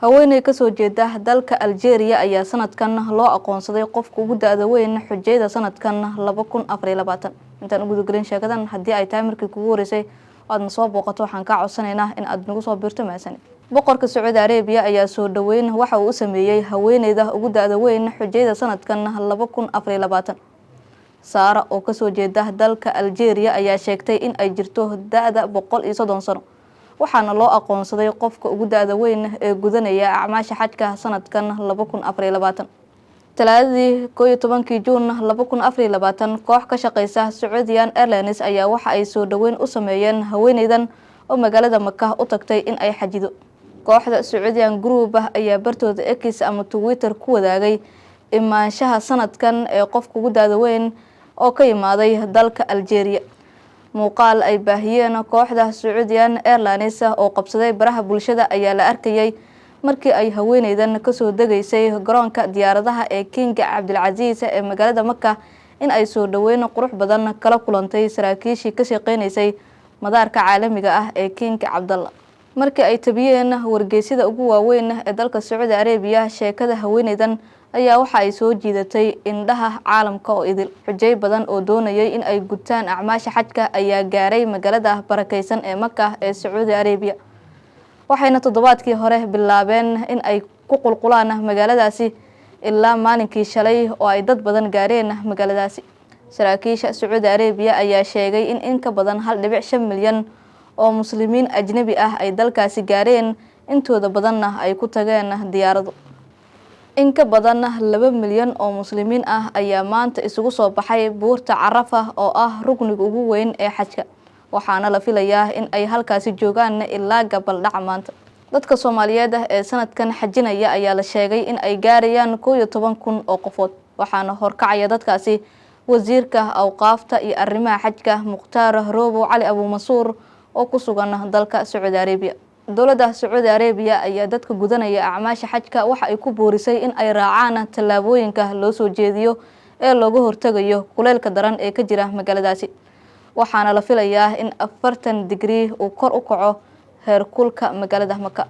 Haweeney kasoo jeeda dalka Algeria ayaa sanadkan loo aqoonsaday qofka ugu da-da weyn xujayda sanadkan 2024. Intaan u gudagelin sheekadan, haddii ay tahay markii kugu horeysay aadna soo booqato, waxaan kaa codsanaynaa in aad nagu soo biirto. Mahadsanid. Boqorka Sacuudi Arabiya ayaa soo dhaweyn waxa uu u sameeyey haweeneyda ugu da-da weyn xujayda sanadkan 2024. Saara oo kasoo jeeda dalka Algeria ayaa sheegtay in ay jirto da-da 130 sano, waxaana loo aqoonsaday qofka ugu da-da weyn ee gudanaya acmaasha xajka sanadkan 2024. Talaadadii 11-kii Juun 2024, koox ka shaqeysa Sacuudian Airlines ayaa waxa ay soo dhaweyn u sameeyeen haweeneydan oo magaalada Maka u tagtay in ay xajido. Kooxda Sacuudian Group ayaa bartooda X ama Twitter ku wadaagay imaanshaha sanadkan ee qofka ugu da-da weyn oo ka imaaday dalka Algeria. Muuqaal ay baahiyeen kooxda Sacuudian Airlines oo qabsaday baraha bulshada ayaa la arkayay markii ay haweeneydan kasoo degaysay garoonka diyaaradaha ee King Cabdilcasiis ee magaalada Maka in ay soo dhaweyn qurux badan kala kulantay saraakiishii ka shaqeynaysay madaarka caalamiga ah ee King Cabdalla. Markii ay tabiyeen wargeysyada ugu waaweyn ee dalka Sacuudi Arabiya sheekada haweeneydan ayaa waxa ay soo jiidatay indhaha caalamka oo idil. Xujay badan oo doonayay in ay gutaan acmaasha xajka ayaa gaaray magaalada barakeysan ee Maka ee Sacuudi Arabiya, waxayna toddobaadkii hore bilaabeen in ay ku qulqulaan magaaladaasi ilaa maalinkii shalay oo ay dad badan gaareen magaaladaasi. Saraakiisha Sacuudi Arabiya ayaa sheegay in in ka badan 1.5 milyan oo Muslimiin ajnabi ah ay dalkaasi gaareen, intooda badanna ay ku tageen diyaarado. In ka badan 2 milyan oo Muslimiin ah ayaa maanta isugu soo baxay buurta Carafa oo ah rukniga ugu weyn ee xajka, waxaana la filayaa in ay halkaasi joogaan ilaa gabaldhaca maanta. Dadka Soomaaliyeed ee sanadkan xajinaya ayaa la sheegay in ay gaarayaan 11,000 oo qofood, waxaana horkacaya dadkaasi wasiirka awqaafta iyo arrimaha xajka, Mukhtaar Roobow Cali Abuumansuur, oo ku sugan dalka Sacuudi Arabiya. Dowladda Sacuudi Arabiya ayaa dadka gudanaya acmaasha xajka waxa ay ku boorisay in ay raacaan tallaabooyinka loo soo jeediyo ee looga hortagayo kuleylka daran ee ka jira magaaladaasi, waxaana la filayaa in 40 digrii uu kor u kaco heerkulka magaalada Maka.